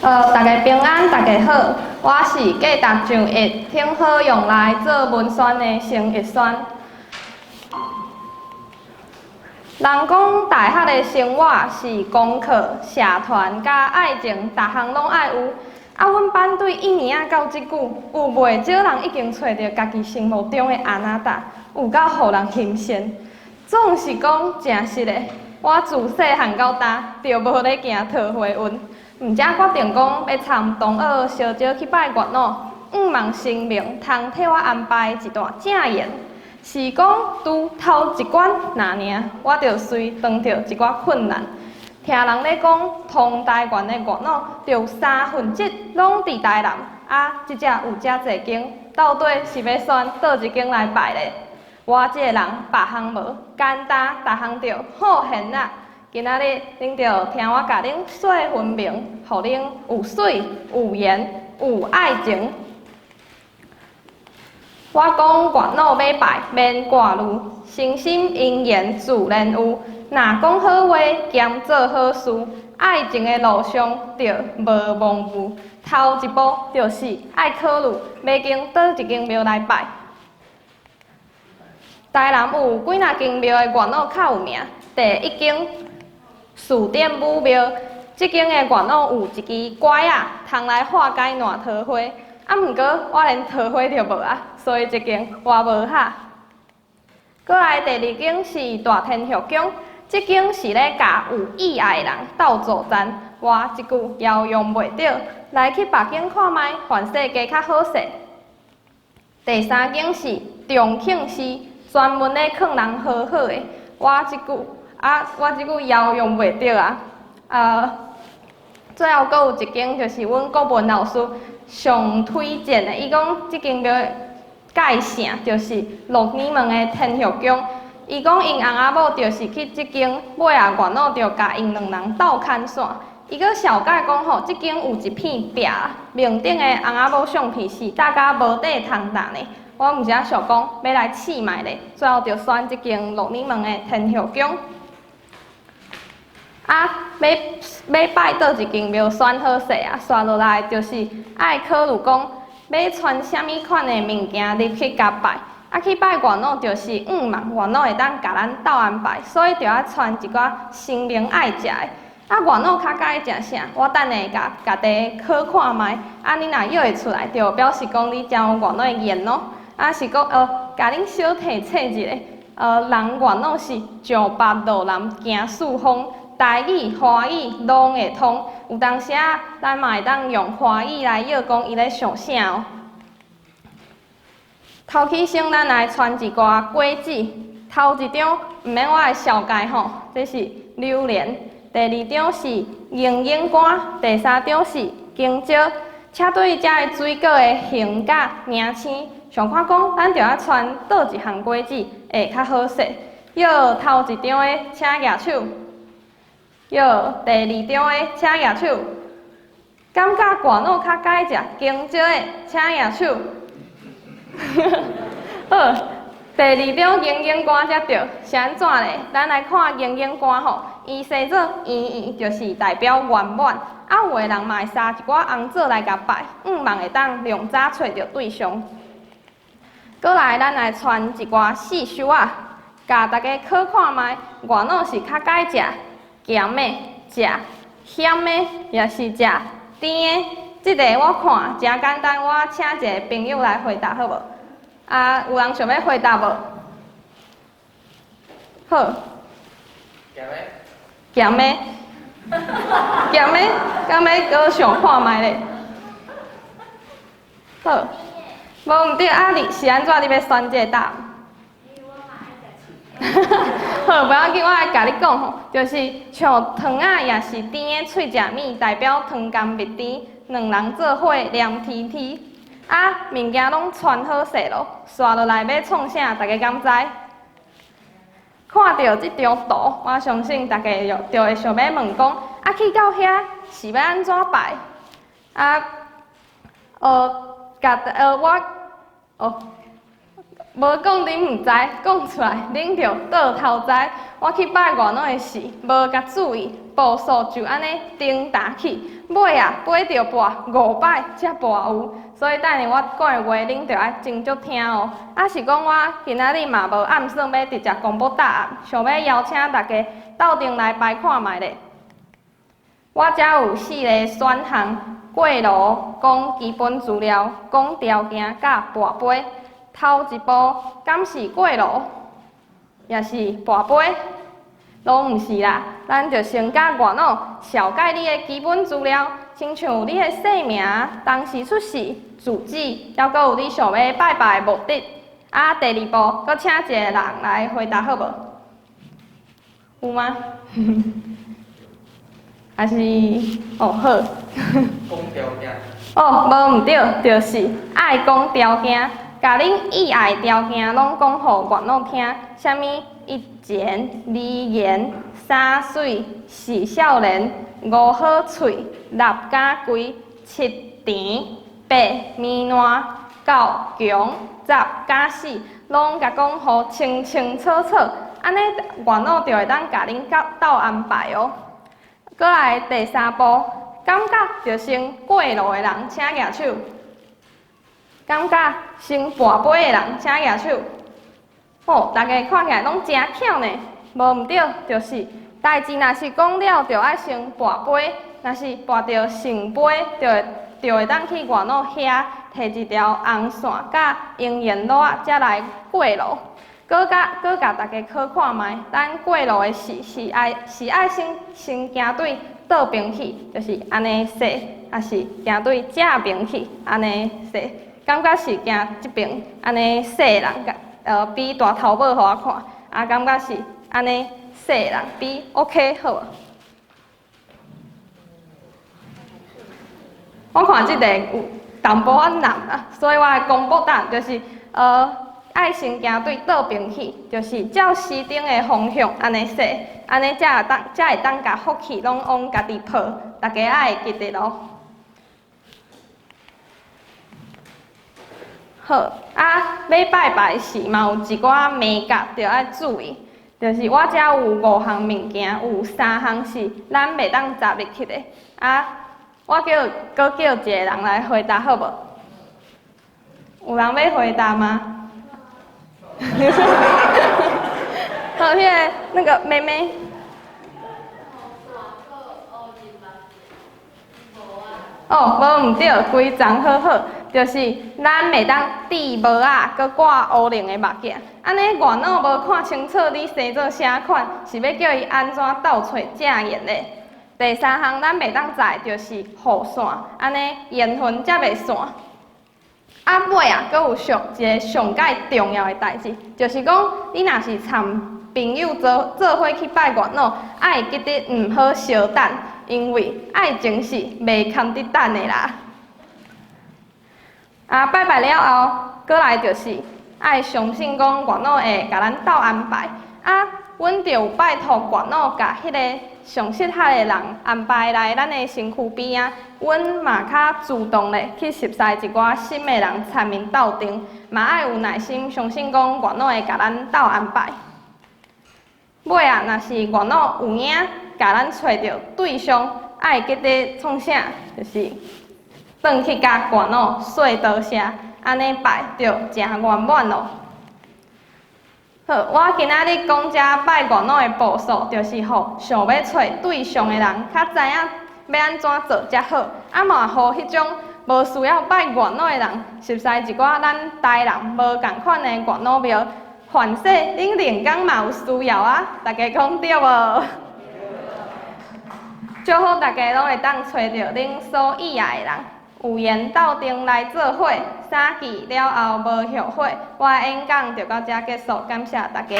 大家平安，大家好，我是繼續上一挺好用來做文宣的成逸萱。人講大學的生活是功課、社團佮愛情，逐項攏愛有。啊，阮班對一年仔到這久，有袂少人已經揣著家己心目中的阿那達，有夠予人欣羨。總是講誠實的，我自細漢到大，就無咧行桃花運。毋才決定講欲參同學相招去拜月老，向望神明通替我安排一段正緣。是講拄頭一關若爾，我就隨當著一寡困難。聽人咧講，通台灣的月老就有三分之一攏佇台南，啊，這隻有遮濟間，到底是欲選佗一間來拜咧？我這个人別項無，簡單逐項著好現啊！今仔日恁就聽我共恁說分明，予恁有水、有緣、有愛情。我講月老欲拜免掛慮，誠心姻緣自然有。若講好話兼做好事，愛情的路上就無茫霧。頭一步就是愛考慮欲經佗一間廟來拜。台南有幾若間廟的月老較有名，第一間士典母廟，這間的月老有一支拐仔，通來化解爛桃花。啊，毋過我連桃花都無啊，所以這間我無哈。閣來第二間是大天后宮，這間是咧共有意愛的人鬥助陣。我這句猶用袂著，來去別間看覓，凡勢加較好勢。第三間是長慶寺，專門咧勸人和好的。我這句啊，我這句猶用袂著啊。最後閣有一間就是阮國文老師上推薦的，伊講這間廟蓋聖，就是鹿耳門的天后宮。伊講𪜶翁仔某就是去這間，尾仔月老就共𪜶兩人鬥牽線。伊閣紹介講吼，這間有一片壁，面頂的翁仔某相片是大家無底通彈的。我毋是也想講欲來試覓咧，最後就選這間鹿耳門的天后宮。啊，欲欲拜佗一間廟選好勢啊，紲落來就是愛考慮講欲傳啥物款的物件入去共拜。啊，去拜月老就是向望月老會當共咱鬥安排，所以著愛傳一寡神明愛食的。啊，月老較佮意食啥？我等下共家己考看覓。啊，你若約會出來，就表示講你誠有月老的緣咯。啊，是講共恁小提醒一下，人月老是上北落南行四方，台語、華語攏會通。有當時仔，咱嘛會當用華語來約講伊咧想啥哦。頭起先，咱來傳一寡果子。頭一張毋免我來紹介吼，這是榴蓮。第二張是龍眼乾，第三張是香蕉。請對遮个水果的形佮名稱，想看講，咱著愛傳佗一項果子會較好勢。約頭一張的，請舉手。約第二張的，請舉手。感覺月老較佮意食香蕉的，請舉手。好，第二張龍眼乾才對，是按怎咧？咱來看龍眼乾吼，伊生做圓圓，就是代表圓滿。啊，有的人嘛會撒一寡紅棗來共拜，向望會當量早揣著對象。閣來，咱來傳一寡四修仔，共大家考看覓，月老是較佮意食鹹的、食鹹的，抑是食甜的？這個我看誠簡單，我請一个朋友來回答好無？啊，有人想欲回答無？好。鹹的。鹹的。鹹的，敢欲閣想看覓咧？好。無毋對，啊你是按怎？你欲選這个答案？好，無要緊，我來共你講吼，就是像糖仔抑是甜的喙食物，代表糖甘蜜甜，兩人做伙黏黐黐。啊，物件攏傳好勢咯，紲落來欲創啥？大家敢知？看著這張圖，我相信大家就會想欲問講，啊去到遐是欲按怎拜？啊，共我，哦。無講恁毋知，講出來恁就倒頭知。我去拜月老的時，無共注意，步數就按呢顛彈去，尾啊飛著跋五擺才跋有。所以等下我講的話，恁著愛斟酌聽哦。啊是講我今仔日嘛無暗算欲直接公布答案，想欲邀請大家鬥陣來排看覓咧。我遮有四个選項：過爐、講基本資料、講條件佮跋杯。頭一步敢是過爐，抑是跋杯，攏毋是啦。咱就先佮月老紹介你的基本資料，親像你的姓名、當時出世、住址，猶閣有你想欲拜拜的目的。啊，第二步，閣請一個人來回答好無？有嗎？還是哦好。講條件。哦，無毋對，就是愛講條件。共恁意愛條件攏講予月老聽，啥物一錢、二言、三媠、四少年、五好喙、六敢跪、七甜、八麵爛、九強、十敢死，攏共講予清清楚楚，按呢月老就會當共恁鬥安排哦。閣來第三步，感覺著先過爐的人，請舉手。感覺先跋杯的人，請舉手。哦，大家看起來攏誠巧呢，無毋對，就是代誌若是講了，就愛先跋杯，若是跋著聖杯，就會當去月老遐提一條紅線佮姻緣橐仔，才來過爐。閣共大家考看覓，咱過爐的時是愛先行對倒爿去，就是按呢踅，抑是行對正爿去，按呢踅。感覺是行這爿按呢踅的人，比大頭拇予我看，啊，感覺是按呢踅的人比 OK 好無？我看這個有淡薄仔難啊，所以我來公布答案，就是愛先行對倒爿去，就是照時鐘的方向按呢踅，按呢才會當共福氣攏往家己抱，大家愛會記得咯。好，啊，欲拜拜時嘛有一寡眉角著愛注意，就是我遮有五項物件，有三項是咱袂當雜入去的。啊，我叫閣叫一個人來回答好無？有人欲回答嗎？好，彼个那個妹妹。哦，無毋對，規層好好，就是咱袂當戴帽仔，閣掛烏龍的目鏡。按呢月老無看清楚你生做啥款，是欲叫伊按怎鬥揣正緣咧？第三項咱袂當載就是雨傘，按呢緣分才袂散。啊，尾啊，閣有上一个上蓋重要的代誌，就是講你若是參朋友做伙去拜月老，愛記得毋好相等，因為愛情是袂堪得等的啦。啊，拜拜了後，閣來就是愛相信講月老會共咱鬥安排。啊，阮就有拜託月老共彼个上適合的人安排來咱的身軀邊仔，阮嘛較主動咧去熟似一寡新的人參𪜶鬥陣，嘛愛有耐心，相信講月老會共咱鬥安排。尾啊，若是月老有影共咱揣著對象，愛記得創啥，就是轉去共月老說多謝，按呢拜就誠圓滿咯。好，我今仔日講這拜月老的步數，就是予想欲揣對象的人較知影欲按怎做才好。啊嘛，予彼種無需要拜月老的人，熟似一寡咱台南無仝款的月老廟。凡勢恁連工嘛有需要啊，大家講對無？祝福大家攏會當揣著恁所意愛的人，有緣鬥陣來做伙，三句了後無後悔。我的演講就到這結束，感謝大家。